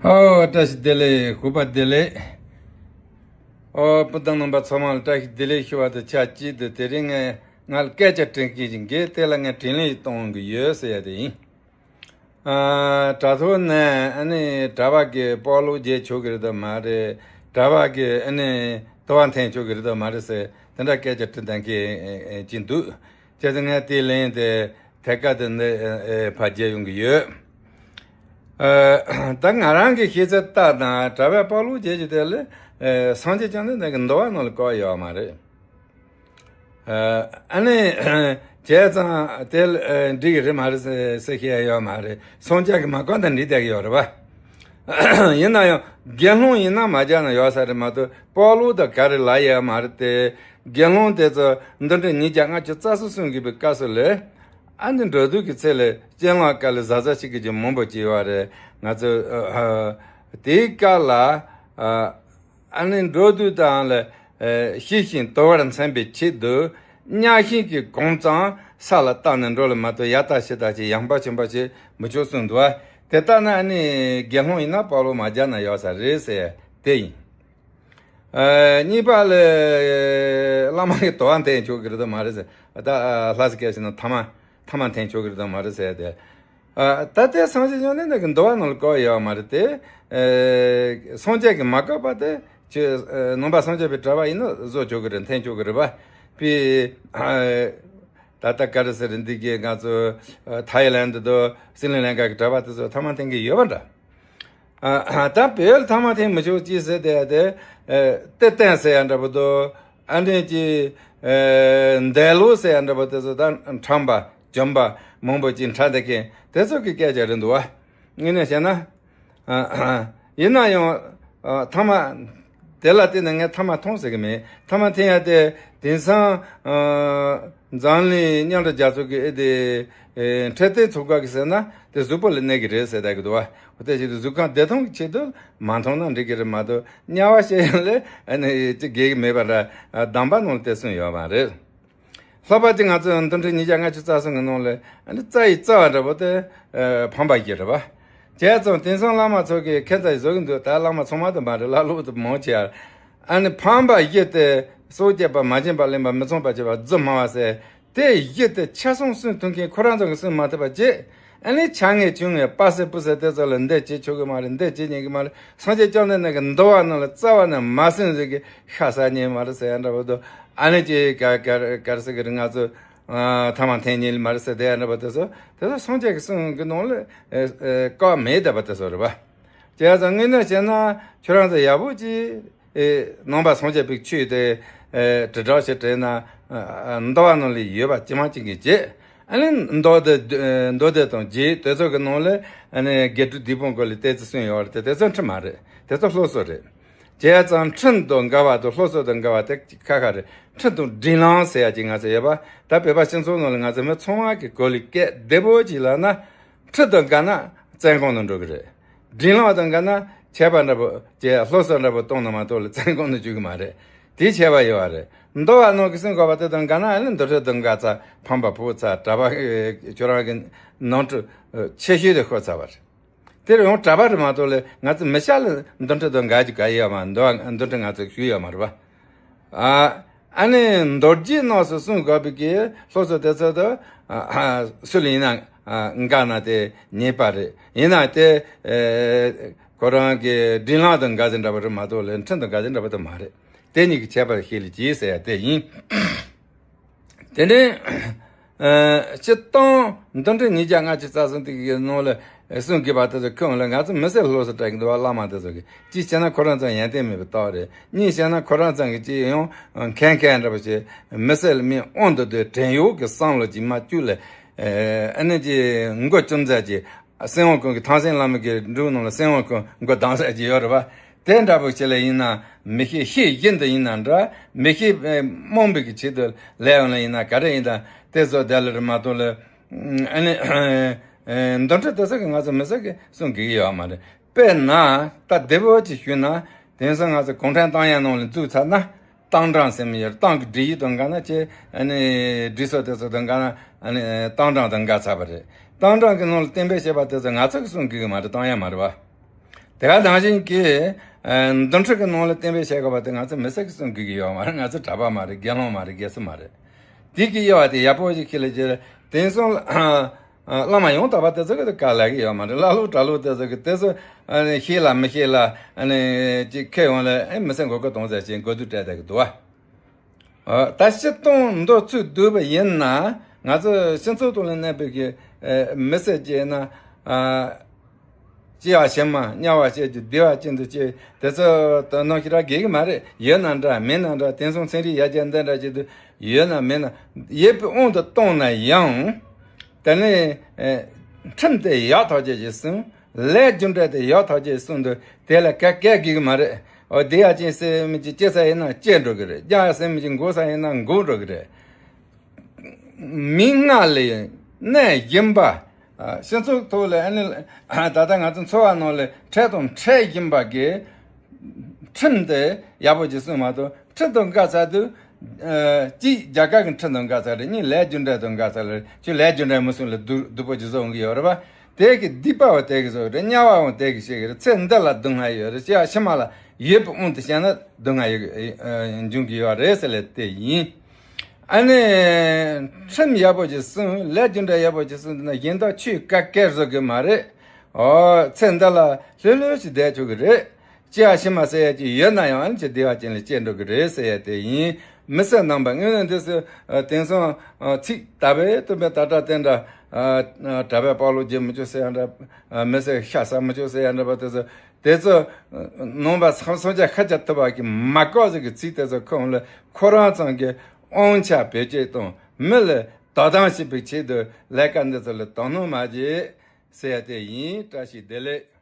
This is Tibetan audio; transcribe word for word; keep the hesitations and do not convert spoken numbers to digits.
ཨོ། བཀྲ་ཤིས་བདེ་ལེགས། ཕུར་པ་བདེ་ལེགས། ཨོ། སྤུན་ཟླ་རྣམ་པ་ཚང་མ་ལ་བཀྲ་ཤིས་བདེ་ལེགས་ཞུ་བ་དང་ཆབས་ཅིག་ཏུ། དེ་རིང་ངས་ང་ལ་སྐད་ཆ་དྲི་མཁན་ཞིག་གིས་དེ་ལ་ངས་དྲིས་ལན་གཏོང་གི་ཡོད་ཟེར་ཡ་དེ་ཡིན། ཨ། དྲ་ཐོག་ནས་ཨ་ནི་གྲྭ་པ་གི་སྤོ་ལོ་རྒྱག་ཆོག་གི་རེད་དམ་མ་རེད། གྲྭ་པ་གི་ཨ་ནི་དུ་བ་འཐེན་ཆོག་གི་རེད་དམ་མ་རེད་ཟེར། དེ་འདྲ་སྐད་ཆ་དྲི་བསྡད་མཁན་ཅིག་འདུག་བྱས་ཙང་ངས་དེའི་ལན་དེ་ཐད་ཀར་དུ་འདི་ཕར་རྒྱག་ཡོང་གི་ཡོད། ཨ། ད་ང་རང་གི་ཤེས་ཚད་ལྟར་དང་གྲྭ་པས་སྤོ་ལོ་རྒྱག་རྒྱུ་དེ་ལ་སངས་རྒྱས་བཅོམ་ལྡན་འདས་ཀྱི་འདུལ་བ་ནང་ལ་བཀོད་ཡོད་མ་རེད། ཨ་ནི་བྱས་ཙང་དེ་འགྲིག་གི་རེད་མ་རེད་ཟེར་བཤད་ཡོད་མ་རེད། སངས་རྒྱས་ཀྱིས་མ་བཀོད་ན་འགྲིག་བསྡད་ཀྱི་ཡོད་རེད་པ། ཡིན་ན་ཡང་དགེ་སློང་ཡིན་ན་མ་རྒྱག་ན་ཡོད་ས་རེད་མ་གཏོགས་སྤོ་ལོ་དང་ག་རེ་ལབ་ཡོད་མ་རེད་དེ། དགེ་སློང་དེ་ཚོ་འདུལ་ཁྲིམས་ཉིས་བརྒྱ་ལྔ་བཅུ་རྩ་གསུམ་སྲུང་དགོས་པའི་སྐབས་སུ་ལ། ཨ་ནི་འགྲོ་འདུག་གི་ཚེ་ལ་གྱེན་ལངས་སྐབས་ལ་གཟབ་གཟབ་བྱེད་དགོས་རྒྱུ་མང་པོ་ཅིག་ཡོད་རེད། ང་ཚོ་ཨ་དེའི་སྐབས་ལ་ཨ། ཨ་ནི་འགྲོ་དུས་དང་ལ་ཨ་ཤེས་ཤིང་དོར་བར་འཚམ་པའི་ཆེད་དུ། གཉའ་ཤིང་གིས་གང་ཙམ་ས་ལ་བཏབ་ནས་འགྲོ་ལ་མ་གཏོགས་ཡར་ལྟ་ཕྱི་ལྟ་བྱས་ཡངས་པ་ཆེན་པོ་བྱེད་མི་ཆོག་གསུངས་འདུག་བ། དེ་ལྟ་ན་ཨ་ནི་དགེ་སློང་ཡིན་ན་སྤོ་ལོ་མ་རྒྱག་ན་ཡོད་ས་རེད་ཟེར་དེ་ཡིན། ཨ་གཉིས་པ་ལ་བླ་མ་གི་དུ་བ་འཐེན་ཆོག་གི་རེད་དམ་མ་རེད་ཟེར། ད་ལྷ་ས་སྐད་བཤད་ན་ཐ་མག་ཐ་མག་འཐེན་ཆོག་གི་རེད་དམ་མ་རེད་ཟེར་དེ། ཨ་ད་ལྟའི་སངས་རྒྱས་བཅོམ་ལྡན་འདས་ཀྱི་འདུལ་བ་ནང་ལ་བཀོད་ཡོད་མ་རེད་དེ། ཨེ་སངས་རྒྱས་ཀྱིས་མ་བཀོད་པ་དེ་ཁྱོད་ཨེ་ནང་པ་སངས་རྒྱས་པའི་གྲྭ་པ་ཡིན་ན་བཟོ་ཆོག་གི་རེད། འཐེན་ཆོག་གི་རེད་པ། དཔེ་ཨ་ད་ལྟ་ག་རེ་ཟེར་འདི་གའི་ང་ཚོ་ཨ་ཐའི་ལན་དུ་སི་རི་ལང་ཀ་གི་གྲྭ་པ་དེ་ཚོ་ཐ་མག་འཐེན་གི་ཡོད་པ་འདྲ། ཨ་ད་བོད་ལ་ཐ་མག་འཐེན་མི་ཆོག་ཅེས་ཟེར་དེ་དེ་ཨེ་གཏེར་སྟོན་ཟེར་ཡ་འདྲ་པོ་འདུག་ཨ་འདྲས་ཀྱི་ཨེ་འདས་ལོ་ཟེར་ཡ་འདྲ་པོ་དེ་ཚོ་ད་ཁྲམ་པ་བྱམས་པ་མང་པོ་ཅིག་འཁྲབ་བསྡད་མཁན་དེ་ཚོ་གི་སྐད་ཆ་རེད་འདུག་བ། དངོས་གནས་བཤད་ན། ཨ་ཡིན་ན་ཡང་ཨ་ཐ་མག་དེ་ལ་བརྟེན་ནས་ངས་ཐ་མག་འཐུང་ཟེར་གི་མེད། ཐ་མག་འཐེན་ཡ་དེ་དེང་སང་ཨ་འཛམ་གླིང་མཉམ་འབྲེལ་རྒྱལ་ཚོགས་ཀྱི་ཨེ་དེ་ཨེ་འཕྲོད་བསྟེན་ཚོགས་པ་གི་ཟེར་ན་དེ་གཟུགས་པོ་ལ་གནོད་གི་རེད་ཟེར་བསྡད་གི་འདུག་བ། དེ་བྱེད་དུས་གཟུགས་ཁམས་བདེ་ཐང་གི་ཆེད་དུ་མ་འཐུང་ན་འགྲིག་གི་རེད་མ་གཏོགས་དམྱལ་བ་སྐྱེ་ཡ་ལ་ཨ་ནི་ཅི་དགེ་གི་མེད་པ་འདྲ། ཨ་གདམས་པ་ནང་ལ་དེ་གསུངས་ཡོད་མ་རེད། ལྷག་པར་དུ་ང་ཚོ་འདུལ་ཁྲིམས་ཉིས་བརྒྱ་ལྔ་བཅུ་རྩ་གསུམ་གྱི་ནང་ལ་ཨ་ནི་རྩ་ཡི་རྩ་བ་འདྲ་པོ་དེ་ཨ་ཕམ་པ་བཞི་རེད་པ། བྱས་ཙང་དེང་སང་བླ་མ་ཚོ་གིས་ཁྱད་མཚར་ཞིག་བཟོ་གི་འདུག་ད་བླ་མ་ཚང་མ་དུ་མ་རེད། བླ་སློབ་དུ་མང་ཆེ་བ། ཨ་ནི་ཕམ་པ་བཞི་དེ་སྲོག་བཅད་པ། མ་བྱིན་པ་ལེན་པ། མི་ཚངས་པར་སྤྱོད་པ། རྫུ་སྨྲ་བ་ཟེར། དེ་བཞི་དེ་ཆ་ཚང་སྲུང་ཐུབ་མཁན་ཁོ་རང་ཚོ་གིས་སྲུང་མ་ཐུབ་པ་བྱས། ཨ་ནི་ཆ་ངེས་ཆུང་ངེས་པ་སེ་པུ་སེ་དེ་ཚོ་ལ་འདི་བྱེད་ཆོག་གི་མ་རེད། འདི་བྱེད་ཉན་གི་མ་རེད། སངས་རྒྱས་བཅོམ་ལྡན་འདས་ཀྱི་འདུལ་བ་ནང་ལ་རྩ་བ་ནས་མ་གསུངས་ཟེར་གི་ཤ་ཟ་ཉན་མ་རེད་ཟེར་ཡ་འདྲ་པོ་འདུག་ཨ་ནི་ཅི་ག་ག་ག་རེ་ཟེར་གི་རེད། ང་ཚོ་ཨ་ཐ་མག་འཐེན་ཉན་མ་རེད་ཟེར་དེ་ཡ་འདྲ་པོ་དེ་ཚོ་དེ་ཚོ་སངས་རྒྱས་ཀྱི་གསུང་གི་ནང་ལ་ཨེ་ཨེ་བཀག་མེད་བསྡད་པ་དེ་ཚོ་རེད་པ། བྱས་ཙང་དངོས་གནས་བྱས་ན་ཁྱོད་རང་ཚོ་ཡག་པོ་ཅིག་ཨེ་ནང་པ་སངས་རྒྱས་པའི་ཆོས་དེ་ཨེ་དྲིལ་བསྒྲགས་བྱེད་དྲན་ན་ཨ་ཨ་འདུལ་བ་ནང་ལ་ཡོད་པ་ཇི་མ་ཇི་བཞིན་བྱེད། ཨ་ནི་མདོ་སྡེ་ཨེ་མདོ་སྡེ་དང་རྒྱན་དེ་ཚོ་གི་ནང་ལ་ཨ་ནི་དགེ་ཕྲུག་སྡིག་སྤོང་སྐོར་ལ་བལྟས་ཚེ་གསུངས་ཡོད་རེད་དེ། དེ་ཚོ་ཁྲིམས་མ་རེད། དེ་ཚོ་སློབ་གསོ་རེད། བྱས་ཙང་ཁྲིམས་དང་འགལ་བ་དང་སློབ་གསོ་དང་འགལ་བ་དེ་ཁ་ཁ་རེད། ཁྲིམས་དང་སྒྲིག་ལམ་ཟེར་ཡ་ཅིག་ང་ཚོ་ཡོད་པ། ད་བོད་པ་སྤྱི་ཚོགས་ནང་ལ་ང་ཚོ་མི་ཚང་མ་གི་གོ་ལའི་སྐད་བདེ་པོ་ཅིག་ལབ་ན། ཁྲིམས་དང་འགལ་ན་བཙོན་ཁང་དུ་འགྲོ་གི་རེད། སྒྲིག་ལམ་དང་འགལ་ན་ཆད་པ་འདྲ་པོ་བཅད། སློབ་གསོ་འདྲ་པོ་གཏོང་ན་མ་གཏོགས་ལ་བཙོན་ཁང་དུ་འཇུག་གི་མ་རེད། དེའི་ཆད་པ་ཡོད་པ་རེད། འདུལ་བ་ནང་གི་གསུང་དགོས་པ་དེ་དང་འགལ་ན་ཨ་ནི་འདུལ་ཁྲིམས་དང་འགལ་ཚར། ཕམ་པ་ཕོག་ཚར། གྲྭ་པ་ཁྱོད་རང་གི་ནོར་འཁྲུལ་ཆེ་ཤོས་དེ་ཤོར་ཚར་བ་རེད། དེར་ཡང་གྲྭ་པ་རེད་མ་གཏོགས་ལས་ང་ཚོ་མི་ཤ་ལ་འདུལ་ཁྲིམས་དང་འགལ་རྒྱུ་ག་ཡོད་མ། འདུལ་བ་འདུལ་ཁྲིམས་ང་ཚོ་ཞུས་ཡོད་མ་རེད་པ། ཨ་ཨ་ནི་མདོ་སྒྱུ་ནང་སུ་གསུང་དགོས་པའི་གི་སློབ་གསོ་དེ་ཚོ་དུ་ཨ་ཨ་སུ་ལ་ཡིན་ན་ཨ་འགལ་ན་དེ་ཉེས་པ་རེད། ཡིན་ན་དེ་ཨེ་ཁོ་རང་གི་སྒྲིག་ལམ་དང་འགལ་ཟིན་འདྲ་པོ་རེད་མ་གཏོགས་ལས་ཁྲིམས་དང་འགལ་ཟིན་འདྲ་པོ་དེ་མ་རེད། དེ་གཉིས་ཀྱི་ཁྱད་པར་ཤེས་ལ་གྱིས་ཟེར་ཡ་དེ་ཡིན། དེ་ནས་ཨ་སྤྱིར་བཏང་འདུལ་ཁྲིམས་ཉིས་བརྒྱ་ལྔ་བཅུ་རྩ་གསུམ་དེ་གི་ནང་ལ་གསུང་དགོས་པ་དེ་ཚོ་ཁོང་ལ་ང་ཚོ་མི་སེར་སློབ་གསོ་སྤྲད་ཀྱི་འདུག་བ། བླ་མ་དེ་ཚོ་གིས་གཅིག་བྱས་ན་ཁོ་རང་ཚོ་ཡོན་ཏན་མེད་པའི་རྟགས་རེད། གཉིས་བྱས་ན་ཁོ་རང་ཚོ་གིས་གཅིག་ཡང་མཁས་མཁས་འདྲ་པོ་བྱས་མི་སེར་ལ་མི་དབང་དུ་སྡུད། བྲན་གཡོག་གི་བསམ་བློ་གྱིས་མ་བཅུག་ལ་ཨ་ནི་ཅི་མགོ་བཅུ་མཛད་ཀྱི་སྲིད་དབང་ཁང་གི་ཐང་སེང་བླ་མ་གི་འབྲུག་ནང་ལ་སྲིད་དབང་ཁང་མགོ་བསྡམས་ས་ཅིག་ཡོད་རེད་པ། དེ་འདྲ་པོ་ཞིག་ལ་ཡིན་ན་མི་ཤེས་ཤེས་བཞིན་དུ་ཡིན་ན་འདྲ། མི་ཤེས་རྨོངས་པའི་གི་ཆེད་དུ་ལས་ཡོང་ལ་ཡིན་ན་ག་རེ་ཡིན་ད་དེ་ཚོ་དེ་ལ་རེད་མ་གཏོགས་ལ། ཨ་ནི་འདུལ་ཁྲིམས་དེ་ཚོ་གི་ང་ཚོ་མི་ཚོ་གི་གསུང་གི་ཡོད་མ་རེད། དཔེར་ན་ད་བདེ་པོ་ཅིག་ཞུས་ན་དེང་སང་ང་ཚོ་གུང་ཁྲན་ཏང་ཡོན་ནང་ལ་འཛུལ་ཚར་ན། ཏང་ཀྲང་ཟེར་མི་ཡོད། ཏང་གི་སྒྲིག་ཡིག་དང་འགལ་ན་ཅེ་ཨ་ནི་སྒྲིག་སྲོལ་དེ་ཚོ་དང་འགལ་ན་ཨ་ནི་ཏང་ཀྲང་དང་འགལ་ཚར་བ་རེད། ཏང་ཀྲང་གི་ནང་ལ་གཏན་འབེབས་བྱས་པ་དེ་ཚོ་ང་ཚོ་གི་གསུང་གི་གི་མ་རེད། ཏང་ཡོན་མ་རེད་བ། དེ་ག་ནང་བཞིན་གྱི་ཨ་འདུམ་འགྲིག་གི་ནང་ལ་གཏན་འབེབས་བྱེད་དགོས་པ་དེ་ང་ཚོ་མི་སེར་གྱིས་གསུང་དགོས་ཀྱི་ཡོད་མ་རེད། ང་ཚོ་གྲྭ་པ་མ་རེད། དགེ་སློང་མ་རེད། དགེ་ཚུལ་མ་རེད། དེ་གི་དབྱེ་བ་དེ་ཡག་པོ་ཞིག་ཁས་ལེན་བྱས། དེང་སང་ཨ་བླ་མ་ཡང་དག་པ་དེ་ཚོ་གི་དེ་བཀའ་ལབ་ཀྱི་ཡོད་མ་རེད། བླ་ལོག་གྲྭ་ལོག་དེ་ཚོ་གི་དེ་ཚོ་ཨ་ནི་ཤེས་ལ་མི་ཤེས་ལ་ཨ་ནི་ཅིག་ཁེ་ཡོང་ལ་ཨེ་མི་སེར་མགོ་སྐོར་གཏོང་ཟེར་བྱས་འགོ་སྡུག་སྤྲད་བསྡད་ཀྱི་འདུག་བ། ཨ་ད་སྤྱིར་བཏང་མདོར་ཚུར་བསྡུས་པ་ཡིན་ན། ང་ཚོ་སྤྱི་ཚོགས་ཐོག་ལ་གནས་པའི་གི་ཨེ་མི་སེར་བྱས་ན་ཨ་སྐྱེ་བ་ཕྱི་མ་དམྱལ་བ་ཅན་གྱི་བདེ་བ་ཅན་དུ་སྐྱེ་དེ་ཚོ་ད་ནང་ཞིག་ར་དགེ་གི་མ་རེད། ཡོད་ན་འདྲ་མེད་ན་འདྲ། དེང་སང་ཚན་རིག་ཡར་རྒྱས་འདི་འདྲ་བྱེད་དུས་ཡོད་ན་མེད་ན་ཡོད་པའི་དབང་དུ་བཏང་ན་ཡང་། དེ་ནས་ཨེ་ཁྲིམས་དེ་ཡག་ཐག་ཆོད་ཅིག་སྲུང་། ལས་རྒྱུ་འབྲས་དེ་ཡག་ཐག་ཆོད་སྲུང་དུས་དེ་ལ་ག་གེ་དགེ་གི་མ་རེད། འོ་བདེ་བ་ཅན་ཟེར་མི་ཅིག་སྐྱེ་ས་ཡིན་ན་སྐྱེ་འགྲོ་གི་རེད། རྒྱག་ཟེར་མི་ཅིག་འགོ་ས་ཡིན་ན་འགོ་འགྲོ་གི་རེད། མི་ལྔ་ལས་གནས་སྦྱིན་པ། ཨ་སྤྱི་ཚོགས་ཐོག་ལ་ཨ་ནི་ད་ལྟ་ང་ཚོ་འཚོ་བ་ནང་ལ་འཕྲད་དང་འཕྲད་བཞིན་པ་གི་ཁྲིམས་དེ་ཡག་པོ་ཅིག་སྲུང་མ་གཏོགས། ཁྲིམས་དང་འགལ་ཚར་དུས་ཨ་གཅིག་རྒྱ་གར་གྱི་ཁྲིམས་དང་འགལ་ཚར་རེད། གཉིས་ལས་རྒྱུ་འབྲས་དང་འགལ་ཚར་རེད། ཁྱོད་ལས་རྒྱུ་འབྲས་མི་སྲུང་ལ་སྡུག་སྡུག་པོ་ཅིག་བཟོ་འོང་གི་ཡོད་རེད་པ། དེ་གི་སྡིག་པ་བ་དེ་གི་བཟོ་གི་རེད། དམྱལ་བ་བ་དེ་གི་བྱེད་གི་རེད། ཚེ་འདི་ལ་སྡུག་བསྔལ་ཡོད་རེད། སྐྱེ་བ་ཕྱི་མ་ལ་ཡོད་པའི་དབང་དུ་བྱས་ན་སྡུག་བསྔལ་ཡོད་ཨ་འབྱུང་གི་ཡོད་རེད་ཟེར་ལས་དེ་ཡིན། ཨ་ནི་ཁྲིམས་ཡག་པོ་ཞིག་སྲུང་། ལས་རྒྱུ་འབྲས་ཡག་པོ་ཞིག་སྲུང་དེ་ན་གཞན་དག་ཆོས་བཀའ་བཀལ་བཟོ་གི་མ་རེད། ཨོ་ཚེ་འདི་ལ་ལྷོད་ལྷོད་ཞིག་བསྡད་ཆོག་གི་རེད། སྐྱེ་བ་ཕྱི་མ་ཟེར་ཡ་ཅིག་ཡོད་ན་ཡང་ཨ་ནི་ཅིག་བདེ་བ་ཅན་ལ་སྐྱེ་འགྲོ་གི་རེད་ཟེར་ཡ་དེ་ཡིན། མི་སེར་རྣམ་པ་དངོས་གནས་འདི་སུ་ཨ་དེང་སང་ཨ་ཚིག་དག་པའི་སྟོན་པའི་དག་སྒྲ་དེ་འདྲ། ཨ་ཨ་གྲྭ་པས་སྤག་ལོག་བརྗེ་མི་ཆོག་ཟེར་ཡ་འདྲ། ཨ་མི་སེར་ཤ་ཟ་མི་ཆོག་ཟེར་ཡ་འདྲ་པ་དེ་ཚོ། དེ་ཚོ་ནང་པ་སངས་སངས་རྒྱས་ཤཱཀྱ་ཐུབ་པ་གིས་མ་བཀག་ཟིག་གི་ཚིག་དེ་ཚོ་ཁོང་ལ་ཁོ་རང་ཚང་གི་དབང་ཆ་བེད་སྤྱོད་དང་མི་ལ་དོ་དམ་བྱེད་པའི་ཆེད་དུ་ལས་ཀ་འདི་ཚོ་ལ་དོ་སྣང་མ་བྱེད་ཟེར་ཡ་དེ་ཡིན། བཀྲ་ཤིས་བདེ་ལེགས།